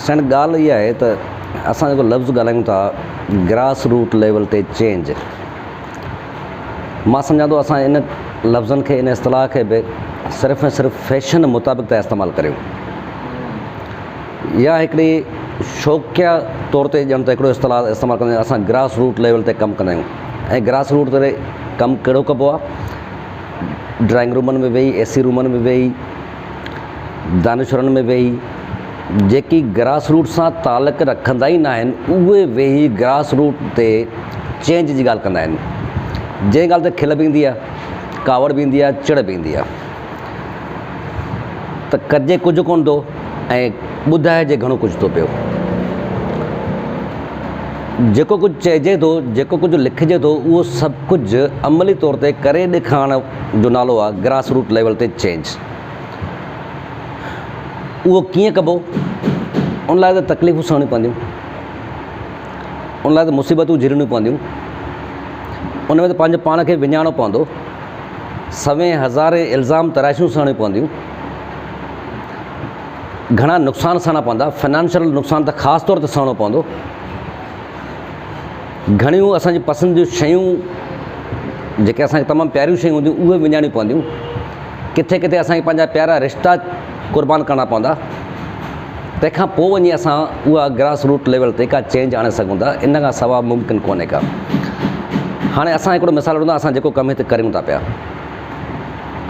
سائين ڳالهه اها آهي ته اسان جيڪو لفظ ڳالهايون ٿا گراس روٽ ليول تي چينج مان سمجهان ٿو اسان ان لفظن کي ان اصطلاح کي به صرف ۽ صرف فيشن مطابق ٿا استعمال ڪريون يا هڪڙي شوقيا طور تي ڄڻ ته هڪڙو اصطلاح استعمال ڪندا آهيون اسان گراس روٽ ليول تي ڪم ڪندا آهيون ۽ گراس روٽ تي ڪم ڪهڙو ڪبو آهي ڊرائنگ رومن ۾ ويهي اي سي رومن ۾ ويهي دانشورن ۾ ويهي جيڪي گراس روٽ سان تعلق رکندا ئي ناهن اهي ويهي گراس روٽ تي چينج جي ڳالهه ڪندا آهن جنهن ڳالهه تي کل به ايندي آهي ڪاوڙ به ايندي آهي چڙ به ايندي آهي ته ڪجي ڪجهه ڪونه ٿو ۽ ٻڌائجي گهڻو ڪجهه ٿو پيو جيڪو ڪجهه چئجي ٿو جيڪو ڪجهه لکجي ٿو اهو سڀ ڪجهه عملي طور تي ڪري ڏيکارڻ جو نالو آهي گراس روٽ ليول تي چينج اهو ڪيئن ڪبو؟ ان لاء ته تڪليفون سهڻيون پونديون، ان لاء ته مصيبتون جهلڻيون پونديون، ان ۾ ته پنهنجو پاڻ کي وڃائڻو پوندو، سوين هزارين الزام تراشيون سهڻيون پونديون، گهڻا نقصان سهڻا پوندا، فنانشل نقصان ته خاص طور تي سهڻو پوندو. گهڻيون اسان جي پسند جون شيون جيڪي اسان کي تمام پياريون شيون هونديون اهي وڃائڻيون پونديون ڪٿي ڪٿي اسان کي پنهنجا پيارا رشتا قربان ڪرڻا پوندا تنهن کان پوء وڃي اسان اها گراس روٽ ليول تي ڪا چينج آڻي سگهون ٿا ان کان سوا ممڪن ڪونهي ڪا هاڻي اسان هڪڙو مثال وٺون ٿا اسان جيڪو ڪم هتي ڪريون ٿا پيا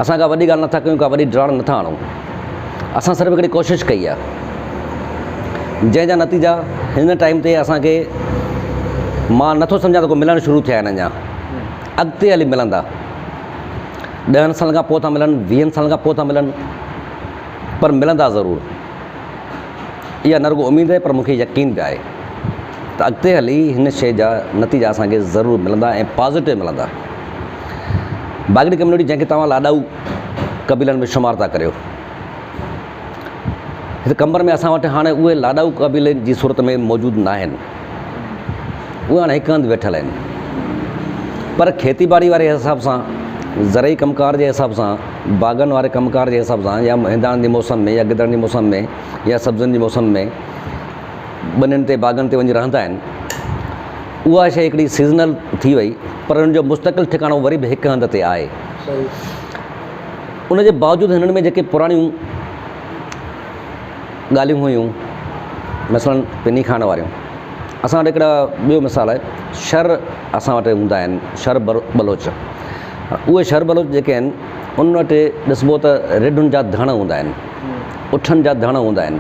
اسان ڪا وڏي ڳالهه نٿا ڪيون ڪا وڏي ڊاڙ نٿا آڻون اسان صرف هڪڙي ڪوشش ڪئي آهي جنهن جا نتيجا هن ٽائيم تي اسانکي مان نٿو سمجهان ته ڪو ملڻ شروع ٿيا آهن اڃا اڳتي هلي ملندا ڏهن سالن کان پوء ٿا ملن ويهن سالن کان پوء ٿا ملن پر ملندا ضرور اها نه رڳو اميد آهي پر مونکي يقين به آهي ته اڳتي هلي هن شيء جا نتيجا اسانکي ضرور ملندا ۽ پازيٽو ملندا باگڙي ڪميونٽي جنهن کي توهان لاڏائو قبيلن ۾ شمار ٿا ڪريو هت قمبر ۾ اسان وٽ هاڻي اهي لاڏائو قبيلي جي صورت ۾ موجود نه آهن اهي هاڻي هڪ هنڌ ويٺل آهن پر کيتي ٻاڙي واري حساب سان زرعي ڪم ڪار جي حساب سان باغن واري ڪم ڪار جي حساب سان يا هنداڻن جي موسم ۾ يا گدرن جي موسم ۾ يا سبزين جي موسم ۾ ٻنين تي باغن تي وڃي رهندا آهن اها شيء هڪڙي سيزنل ٿي وئي پر ان جو مستقل ٺڪاڻو وري به هڪ هنڌ تي آهي. ان جي باوجود هنن ۾ جيڪي پراڻيون ڳالهيون هيون مثلاً پني کائڻ واريون اسان وٽ هڪڙا ٻيو مثال آهي شر اسان وٽ هوندا آهن شر بلوچ اهي شر بلوچ جيڪي آهن ان وٽ ڏسبو ته رڍن جا ڌڻ هوندا آهن اٺن جا ڌڻ هوندا آهن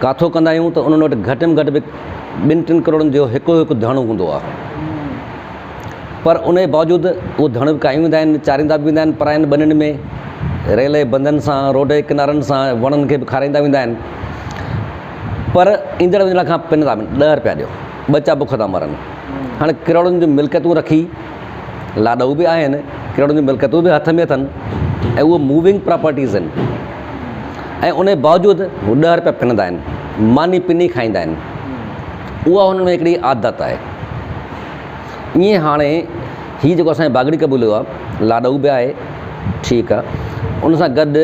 ڪاٿو ڪندا آهيون ته انهن وٽ گهٽ ۾ گهٽ به ٻن ٽن ڪروڙن جو هڪ هڪ ڌڻ هوندو آهي پر ان جي باوجود اهو ڌڻ به ڪاهي ويندا آهن چاريندا به ويندا آهن پراين ٻنين ۾ ريل جي بندن سان روڊ جي ڪنارن سان وڻن کي به کارائيندا ويندا آهن پر ايندڙ ويندڙ کان پنندا به ڏهه روپيا ڏيو ٻچا بک ٿا مرن هاڻي ڪروڙن جون ملڪيتون رکي لاڏائو به آهن ڪروڙن جون ملڪيتون به هٿ ۾ اٿن ۽ اهو موونگ پراپرٽيز آهن ۽ ان جي باوجود هو ڏهه روپيا پنندا آهن ماني پني کائيندا آهن اها هنن ۾ هڪڙي عادت آهي ائين هاڻي هي جيڪو اسانجو باگڙي قبيلو آهي لاڏائو به آهي ٺيڪ آهي ان سان گڏ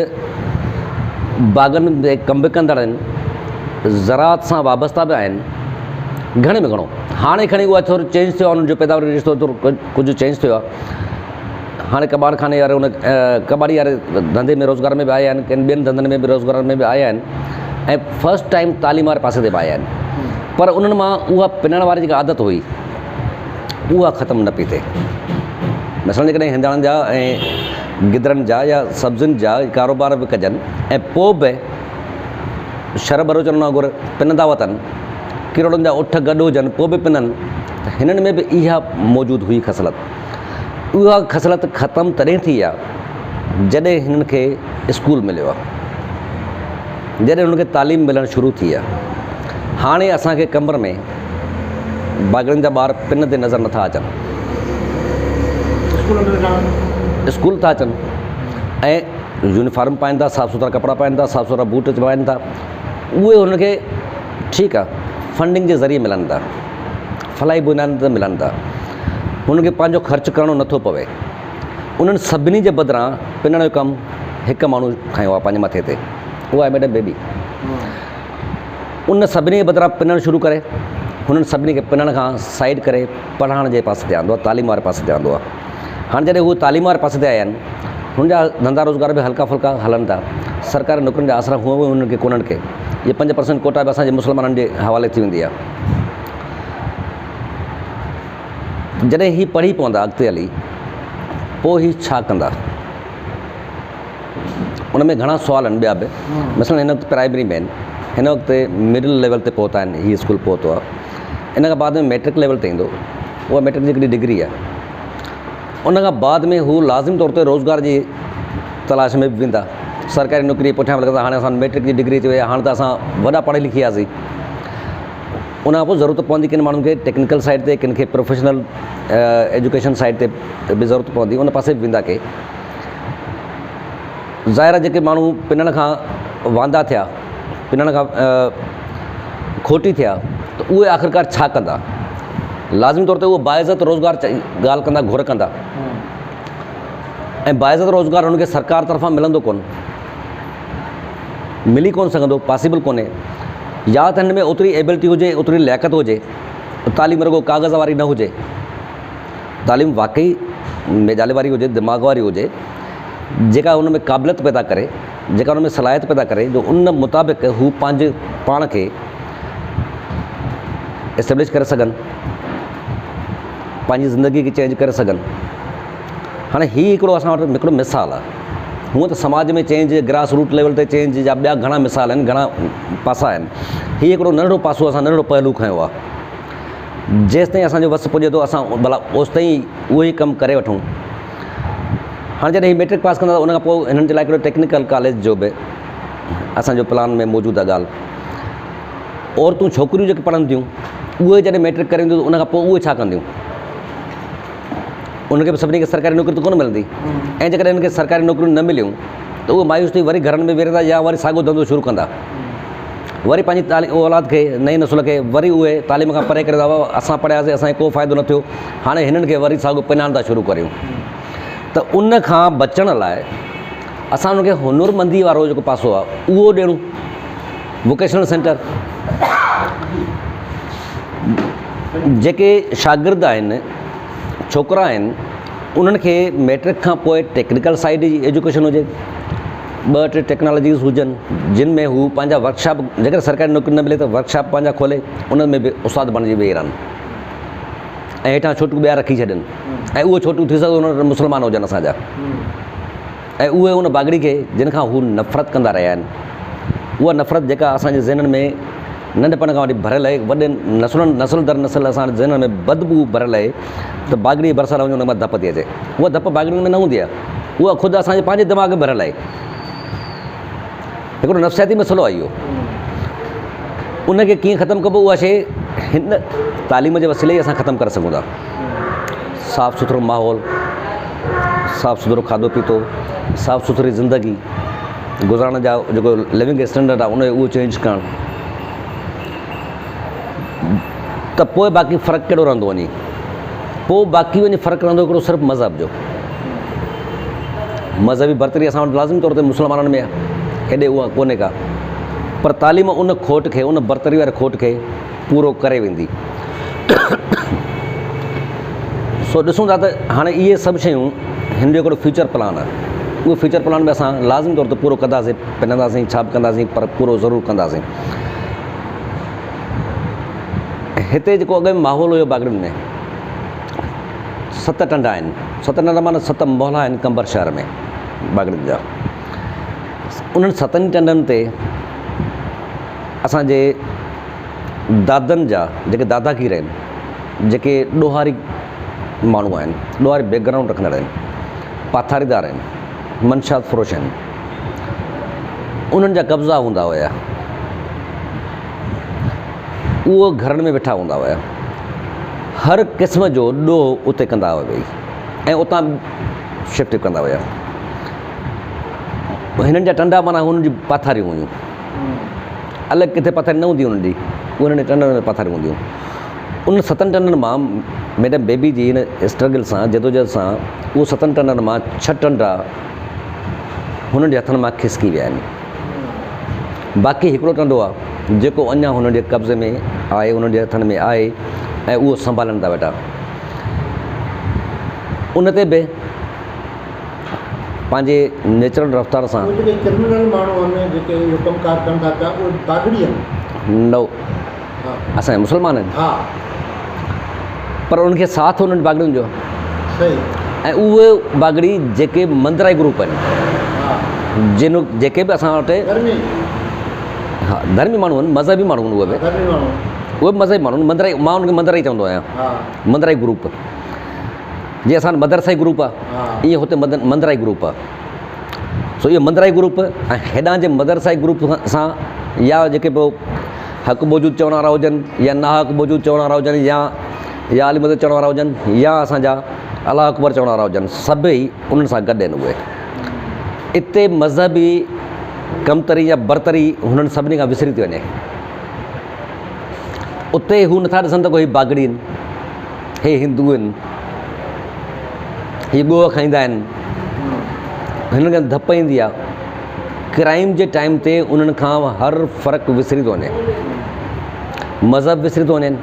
باغن ۾ ڪم به ڪندڙ آهن زراعت سان وابسته به آهن گهڻي ۾ گهڻو هاڻي کڻي اها ٿورو چينج ٿيو آهي انهن جو پيداواري رشتو ٿورو ڪجهه چينج ٿيو آهي هاڻي ڪٻاڙ خاني واري ان ڪٻاڙي واري ڌنڌي ۾ روزگار ۾ به آيا آهن ڪن ٻين ڌنڌن ۾ به روزگار ۾ به آيا آهن ۽ فرسٽ ٽائيم تعليم واري پاسي تي به آيا آهن پر انهن مان اها پنڻ واري جيڪا عادت هئي اها ختم نه پئي ٿئي مثلاً جيڪڏهن هنداڻن جا ۽ گدرن جا يا سبزين جا ڪاروبار به ڪجن ۽ پوء به شھر ٻروچن وانگر پنندا وتن، ڪروڙن جا اٺ گڏ هجن پوء به پنن ته هنن ۾ به اها موجود هئي خصلت. اها خصلت ختم تڏهن ٿي آ جڏهن هنن کي اسڪول مليو آ. جڏهن هنن کي تعليم ملڻ شروع ٿي آ. هاڻي اسان کي قمبر ۾ باگڙين جا ٻار پنندي نظر نٿا اچن. اسڪول ٿا اچن ۽ يونيفارم پائين ٿا، صاف سٿرا ڪپڙا پائين ٿا، صاف سٿرا بوٽ پائين ٿا، اهي هنن کي ٺيڪ آهي فنڊنگ جي ذريعي ملن ٿا، فلاحي بنيادن تي ملن ٿا، هنن کي پنهنجو خرچ ڪرڻو نٿو پوي، انهن سڀني جي بدران پنڻ جو ڪم هڪ ماڻهو کنيو آهي پنهنجي مٿي تي، اها آهي ميڊم بيبي. ان سڀني جي بدران پنڻ شروع ڪري هنن سڀني کي پنڻ کان سائيڊ ڪري پڙهائڻ جي پاسي تي آندو آهي تعليم واري پاسي تي آندو آهي هاڻي جڏهن هو تعليم واري پاسي تي آيا آهن هن جا ڌنڌا روزگار به هلڪا ڦلڪا هلن ٿا سرڪاري نوڪرين جا آسرا هونء به هنن کي ڪونهن ڪي اهي 5% ڪوٽا به اسان جي مسلمانن جي حوالي ٿي ويندي آهي جڏهن هي پڙهي پوندا اڳتي هلي پوء هي ڇا ڪندا ان ۾ گهڻا سوال آهن ٻيا به مثلاً هن وقت پرائمري ۾ آهن هن وقت مڊل ليول تي پهتا آهن هي اسڪول پهتو آهي ان کان بعد ۾ ميٽرڪ ليول تي ايندو اها ميٽرڪ جي هڪڙي ڊگري آهي ان کان بعد ۾ هو لازم طور تي روزگار جي تلاش ۾ به ويندا سرڪاري نوڪري پٺيان به لڳندا هاڻي اسان ميٽرڪ جي ڊگري اچي وئي آهي هاڻي ته اسان وڏا پڙهي لکي وياسين ان کان پوء ضرورت پوندي ڪن ماڻهن کي ٽيڪنيڪل سائيڊ تي ڪن کي پروفيشنل ايجوڪيشن سائيڊ تي به ضرورت پوندي ان پاسي به ويندا ڪي ظاهر آهي جيڪي ماڻهو پنڻ کان واندا ٿيا پنڻ کان کوٽي ٿيا ته اهي آخرڪار ڇا ڪندا لازمي طور تي اهو باعزت روزگار ڳالهه ڪندا گهر ڪندا ۽ باعزت روزگار هن کي سرڪار طرفان ملندو ڪونه ملي ڪونه سگهندو پاسيبل ڪونهي يا ته هن ۾ اوتري ايبلٽي هجي اوتري لياقت هجي تعليم رڳو ڪاغذ واري نه هجي تعليم واقعي ميڄالي واري هجي، دماغ واري هجي، جيڪا ان ۾ قابليت پيدا ڪري، جيڪا ان ۾ صلاحيت پيدا ڪري جو ان مطابق هو پنهنجي پاڻ کي اسٽيبلش ڪري سگهن، پنهنجي زندگي کي چينج ڪري سگهن. هاڻي هي هڪڙو اسان وٽ هڪڙو مثال آهي. هونء ته سماج ۾ چينج، گراس روٽ ليول تي چينج جا ٻيا گهڻا مثال آهن، گهڻا پاسا آهن. هي هڪڙو ننڍڙو پاسو اسان ننڍڙو پهلو کنيو آهي. جيستائين اسان جو وس پڄي ٿو اسان ڀلا اوستائين اهو ئي ڪم ڪري وٺون. هاڻي جڏهن هي ميٽرڪ پاس ڪندا ته ان کان پوء هنن جي لاء هڪڙو ٽيڪنيڪل ڪاليج جو به اسان جو پلان ۾ موجود آهي ڳالهه. عورتون ڇوڪريون جيڪي پڙهن ٿيون اهي جڏهن ميٽرڪ ڪري وينديون ته ان کان پوء اهي ڇا ڪنديون؟ انهن کي به سڀني کي سرڪاري نوڪري ته ڪونه ملندي ۽ جيڪڏهن انهن کي سرڪاري نوڪريون نه مليون ته اهي مايوس ٿي وري گهرن ۾ ويهي رهندا يا وري ساڳيو ڌنڌو شروع ڪندا. وري پنهنجي تعليم اولاد کي نئين نسل کي وري اهي تعليم کان پري ڪري بابا اسان پڙهياسي اسان کي ڪو فائدو نه ٿيو هاڻي هنن کي وري ساڳيو پنان ٿا شروع ڪريون ته ان کان بچڻ لاء اسان ان کي هنرمندي وارو جيڪو پاسو آهي اهو ڏيڻو ووڪيشنل سينٽر جيڪي شاگرد آهن ڇوڪرا آهن انهن کي ميٽرڪ کان پوء ٽيڪنيڪل سائيڊ جي ايجوڪيشن هجي ٻه ٽي ٽيڪنالاجيز هجن جن ۾ هو پنهنجا ورڪشاپ جيڪڏهن سرڪاري نوڪري نه ملي ته ورڪشاپ پنهنجا کولي انهن ۾ به استاد بڻجي ويهي رهن ۽ هيٺان ڇوٽيون ٻيا رکي ڇڏين ۽ اهي ڇوٽيون ٿي سگهي ٿو مسلمان هجن اسان جا ۽ اهي ان باگڙي کي جن کان هو نفرت ڪندا رهيا آهن اها نفرت جيڪا اسان جي ذهنن ۾ ننڍپڻ کان وٺي ڀريل آهي وڏين نسلن نسل در نسل اسان جي ذهنن ۾ بدبو ڀريل آهي ته باگڙي جي ڀرسان وڃو ان مان ڌپ ٿي اچي اها ڌپ باگڙين ۾ نه هوندي آهي اها خود اسان جي پنهنجي دماغ ۾ ڀريل آهي هڪڙو نفسياتي مسئلو آهي اهو ان کي ڪيئن ختم ڪبو اها شيء هن تعليم جي وسيلي ئي اسان ختم ڪري سگهون ٿا صاف سٿرو ماحول صاف سٿرو کاڌو پيتو صاف سٿري زندگي گذارڻ جا جيڪو لونگ اسٽينڊرڊ آهي ان جو اهو چينج ڪرڻ ته پوء باقي فرق ڪهڙو رهندو وڃي پوء باقي وڃي فرق رهندو هڪڙو صرف مذهب جو مذهبي برتري اسان وٽ لازمي طور تي مسلمانن ۾ آهي هيڏي اها ڪونهي ڪا پر تعليم ان کوٽ کي ان برتري واري کوٽ کي پورو ڪري ويندي سو ڏسون ٿا ته هاڻي اهي سڀ شيون هن جو هڪڙو فيوچر پلان آهي اهو فيوچر پلان به اسان لازمي طور تي پورو ڪنداسين پننداسين ڇا به ڪنداسين پر پورو ضرور ڪنداسين هتي جيڪو اڳ ۾ ماحول هيو باگڙين ۾ ست ٽنڊا آهن ست ٽنڊا معنيٰ ست محلا آهن قمبر شهر ۾ باگڙين جا انهن ستن ٽنڊن تي اسانجي دادن جا جيڪي داداگير آهن جيڪي ڏوهاري ماڻهو آهن ڏوهاري بيڪ گرائونڊ رکندڙ آهن پاٿاريدار آهن منشيات فروش آهن انهن جا قبضا هوندا هيا اهو گهرن ۾ ويٺا هوندا هيا هر قسم جو ڏوهه اتي ڪندا هيا ويهي ۽ اتان شفٽ ڪندا هيا هنن جا ٽنڊا معنيٰ هنن جي پاٿاريون هيون الڳ ڪٿي پاٿاري نه هوندي هنن جي اهي هنن جي ٽنڊن ۾ پاٿاريون هونديون ان ستن ٽنڊن مان ميڊم بيبي جي هن اسٽرگل سان جدوجهد سان اهو ستن ٽنڊن مان ڇهه ٽنڊا هنن جي هٿن مان کسڪي ويا آهن باقي هڪڙو ٽنڊو آهي جيڪو اڃا هنن جي قبضي ۾ آهي، انهن جي هٿن ۾ آهي ۽ اهو سنڀالن ٿا ويٺا. ان تي به پنهنجي نيچرل رفتار سان. اهي جيڪي ڪرمنل ماڻهو آهن جيڪي اهو ڪم ڪار ڪن ٿا پيا اهي باگڙي آهن؟ نو، اسان جا مسلمان آهن. ها. پر انهن کي ساٿ انهن باگڙين جو. صحيح. ۽ اهي باگڙي جيڪي مندرائي گروپ آهن. ها. جن جيڪي به اسان وٽ. ڌرمي. ها ڌرمي ماڻهو آهن، مذهبي ماڻهو آهن اهي به. ڌرمي ماڻهو. اهي به مذهبي ماڻهو آهن، مندرائي مان انهن کي مندرائي چوندو آهيان. ها. مندرائي گروپ. جيئن اسان وٽ مدرسائي گروپ آ ايئن هتي مندرائي گروپ آ. سو اهو مندرائي گروپ ۽ هيڏانهن جي مدرسائي گروپ سان يا جيڪي پوء حق موجود چوڻ وارا هجن يا ناحق موجود چوڻ وارا هجن يا يا علي مدد چوڻ وارا هجن يا اسان جا الله اڪبر چوڻ وارا هجن سڀئي انهن سان گڏ آهن اهي. اتي مذهبي ڪمتري يا برتري هنن سڀني کان وسري ٿي وڃي. اتي هو نٿا ڏسن ته ڪو هي باگڙي آهن. هي هندو آهن، هي ڳوهه کائيندا آهن، هنن کي ڌپ ايندي آهي. ڪرائيم جي ٽائيم تي انهن کان هر فرق وسري ٿو وڃي، مذهب وسري ٿو وڃن،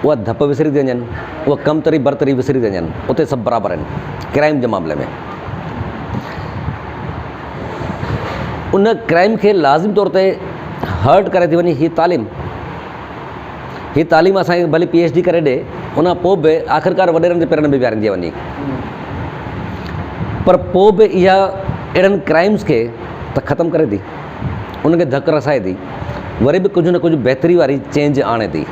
اها ڌپ وسري ٿي وڃن، اها ڪمتري برتري وسري ٿي وڃن، اتي سڀ برابر آهن ڪرائيم جي معاملي ۾. ان ڪرائيم کي لازمي طور تي هرٽ ڪري ٿي وڃي هي تعليم. هي تعليم اسان کي ڀلي پي ايڇ ڊي ڪري ڏي ان کان پوء به آخرڪار وڏيرن جي پيرن ۾ ويهاريندي وڃي پر پوء به اها اهڙن ڪرائمز کي ته ختم ڪري ٿي ان کي ڌڪ رسائي ٿي وري به ڪجهه نه ڪجهه بهتري واري چينج آڻي ٿي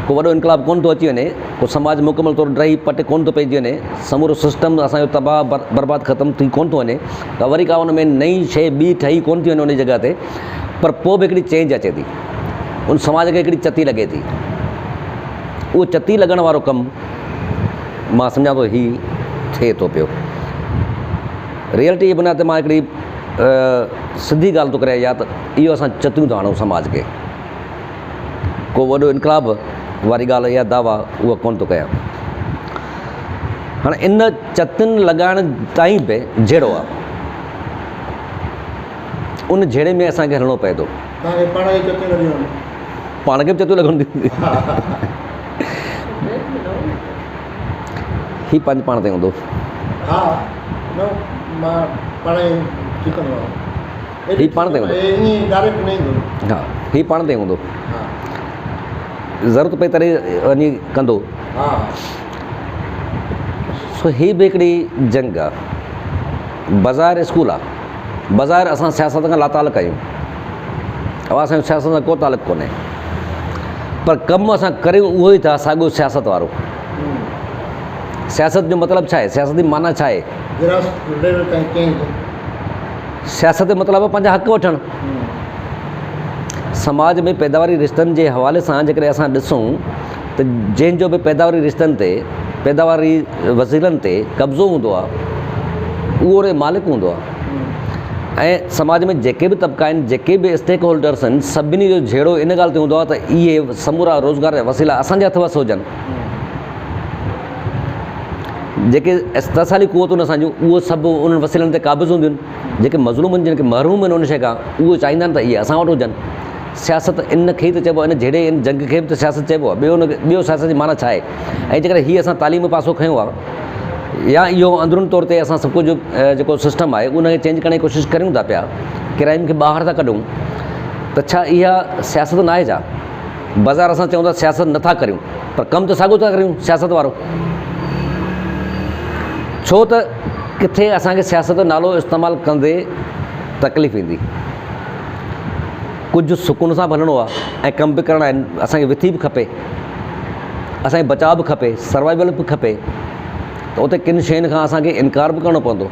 ڪو وڏو انقلاب ڪونه ٿو اچي وڃي ڪو سماج مڪمل طور ڊهي پٽ ڪونه ٿو پئجي وڃي سمورو سسٽم اسانجو تباهه برباد ختم ٿي ڪونه ٿو وڃي ته وري ڪا ان ۾ نئين شيء ٻي ٺهي ڪونه ٿي وڃي ان جڳهه تي پر پوء به هڪڙي چينج اچي ٿي ان سماج کي هڪڙي چتي لڳي ٿي. اهو چتي لڳڻ وارو ڪم مان سمجهان ٿو هي ٿئي ٿو پيو. ريئلٽي جي بنياد تي مان هڪڙي سڌي ڳالهه ٿو ڪريان يا ته اهو اسان چتيون ٿا هڻون سماج کي. ڪو وڏو انقلاب واري ڳالهه يا دعويٰ اها ڪونه ٿو ڪيان. هاڻي ان چتين لڳائڻ تائين به جهيڙو آهي. ان جهيڙي ۾ اسان کي هلڻو پئي ٿو. توهان کي پاڻ کي چتيون لڳيون آهن. پاڻ کي به چتيون لڳن ٿيون. هي پنهنجي پاڻ تي هوندو. ها نه مان پاڻ ئي ٺيڪ ڪندو آهيان. هي پاڻ تي هوندو. ائين ڊائريڪٽ نه ايندو. ها هي پاڻ تي هوندو. ها ضرورت پئي تڏهن وڃي ڪندو. ها سو هي به هڪڙي جنگ آ. بظاهر اسڪول آ. بظاهر اسان سياست کان لاتعلق آهيون. او اسان جو سياست سان ڪو تعلق ڪونهي. پر ڪم اسان ڪريون اهو ئي ٿا ساڳيو سياست وارو. سياست جو مطلب ڇا آهي؟ سياست جي معنيٰ ڇا آهي؟ گراس ليول تائين ڪنهن به. سياست جو مطلب آهي پنهنجا حق وٺڻ. سماج ۾ پيداواري رشتن جي حوالي سان جيڪڏهن اسان ڏسون ته جنهن جو به پيداواري رشتن تي، پيداواري وسيلن تي قبضو هوندو آهي، اهو ان جو مالڪ هوندو آهي ۽ سماج ۾ جيڪي به طبقا آهن، جيڪي به اسٽيڪ هولڊرس آهن، سڀني جو جهيڙو ان ڳالهه تي هوندو آهي ته اهي سمورا روزگار جا وسيلا اسان جي هٿ وس هجن. جيڪي استحصالي قوتون اسان جون اهو سڀ انهن وسيلن تي قابض هونديون آهن، جيڪي مظلوم آهن، جن کي محروم آهن ان شيء کان، اهو چاهيندا آهن ته اهي اسان وٽ هجن. سياست ان کي ئي ته چئبو آهي، ان جهيڙي ان جنگ کي به ته سياست چئبو آهي، ٻيو ان ٻيو سياست جي معنيٰ ڇا آهي؟ ۽ جيڪڏهن هي اسان تعليم جو پاسو کنيو آهي يا اهو اندرون طور تي اسان سڀ ڪجهه جيڪو سسٽم آهي ان کي چينج ڪرڻ جي ڪوشش ڪريون ٿا پيا، ڪرائيم کي ٻاهر ٿا ڪڍون ته ڇا اها سياست نه آهي ڇا؟ بظاهر اسان چئون ٿا سياست نه ٿا ڪريون پر ڪم ته ساڳيو ٿا ڪريون سياست وارو. ڇو ته ڪٿي اسان کي سياست جو نالو استعمال ڪندي تڪليف ايندي. ڪجهه سڪون سان به هلڻو آهي ۽ ڪم به ڪرڻا آهن، اسان کي وٿي به کپي، اسان کي بچاء به کپي، سروائيول به کپي ته اتي ڪن شين کان اسان کي انڪار به ڪرڻو پوندو.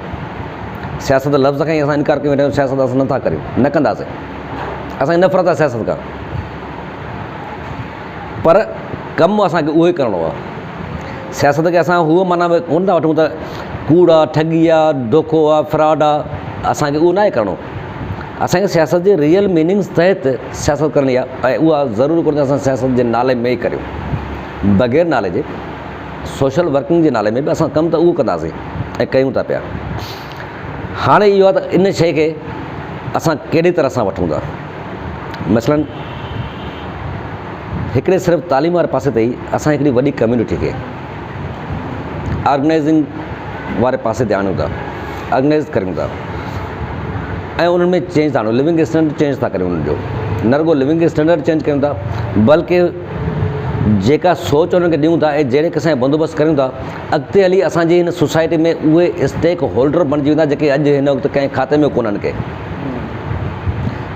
سياست لفظ کان ئي اسان انڪار ڪيون ويٺا آهيون، سياست اسان نٿا ڪريون، نه ڪنداسين، اسان کي نفرت آهي سياست کان. پر ڪم اسان کي اهو ئي ڪرڻو آهي. سياست کي اسان هوء معنيٰ ۾ ڪونه ٿا وٺون ته ڪوڙ آهي، ٺڳي آهي، دوکو آهي، فراڊ آهي، اسان کي اهو ناهي ڪرڻو. اسان کي سياست جي ريئل ميننگس تحت سياست ڪرڻي آهي ۽ اها ضروري ڪونهي ته اسان سياست جي نالي ۾ ئي ڪريون. بغير نالي جي سوشل ورڪنگ جي نالي ۾ به اسان ڪم ته اهو ڪنداسين ۽ ڪيون ٿا پيا. هاڻي اهو آهي ته ان شيء کي اسان ڪهڙي طرح سان وٺون ٿا. مثلاً هڪڙي صرف تعليم واري پاسي تي ئي اسان هڪڙي وڏي ڪميونٽي کي آرگنائزنگ واري پاسي تي آڻيون ٿا، آرگنائز ڪريون ٿا ۽ انهن ۾ چينج ٿا آڻيون، لونگ اسٽينڊرڊ چينج ٿا ڪريون انهن جو، نه رڳو لونگ اسٽينڊرڊ چينج ڪريون ٿا بلڪه جيڪا سوچ انهن کي ڏيون ٿا ۽ جهڙي قسم جا بندوبست ڪريون ٿا اڳتي هلي اسان جي هن سوسائٽي ۾ اهي اسٽيڪ هولڊر بڻجي ويندا جيڪي اڄ هن وقت ڪنهن کاتي ۾ ڪونهن ڪي.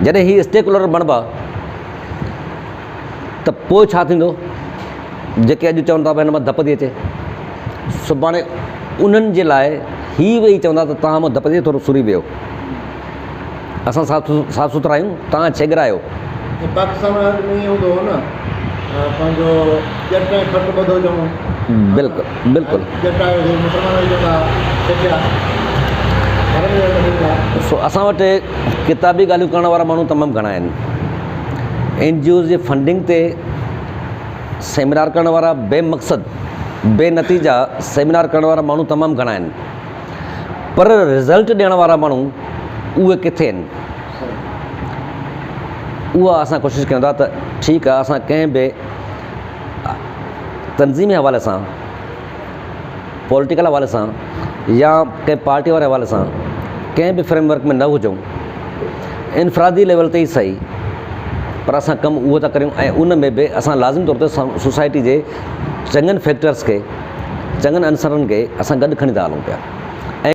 جڏهن هي اسٽيڪ هولڊر بڻبا ته پوء ڇا ٿيندو؟ جيڪي اڄ چون ٿا هن مان ڌپ ٿي اچي، سڀاڻي انهن جي لاء هي ويهي چوندا ته توهان مان ڌپ ٿي اچي ٿورو سري ويهو، اسان صاف سٿرا آهيون، توهان ڇيڳرا آهيو. پاڪستان ۾ اڳ ۾ ائين هوندو هو نه پنهنجو ڄٽ ۽ کٽ ٻڌو چئون. بلڪل بلڪل. ڄٽ آهيو سي مسلمان به چوندا ها ڇيڳرا گهر ۾ ويهڻ نه ڏيندا. سو اسان وٽ ڪتابي ڳالهيون ڪرڻ وارا ماڻهو تمام گهڻا آهن. اين جي اوز جي فنڊنگ تي سيمينار ڪرڻ وارا بي مقصد بي نتيجا سيمينار ڪرڻ وارا ماڻهو تمام گهڻا آهن پر رزلٽ ڏيڻ وارا ماڻهو اهي ڪٿي آهن اها اسان ڪوشش ڪيون ٿا ته ٺيڪ آهي اسان ڪنهن به تنظيمي حوالي سان پوليٽيڪل حوالي سان يا ڪنهن پارٽي واري حوالي سان ڪنهن به فريم ورڪ ۾ نه هجون انفرادي ليول تي ئي صحيح پر اسان ڪم اهو ٿا ڪريون ۽ ان ۾ به اسان لازم طور تي سوسائٽي جي چڱن فيڪٽرس کي چڱن عنصرن کي اسان گڏ کڻي ٿا هلون پيا.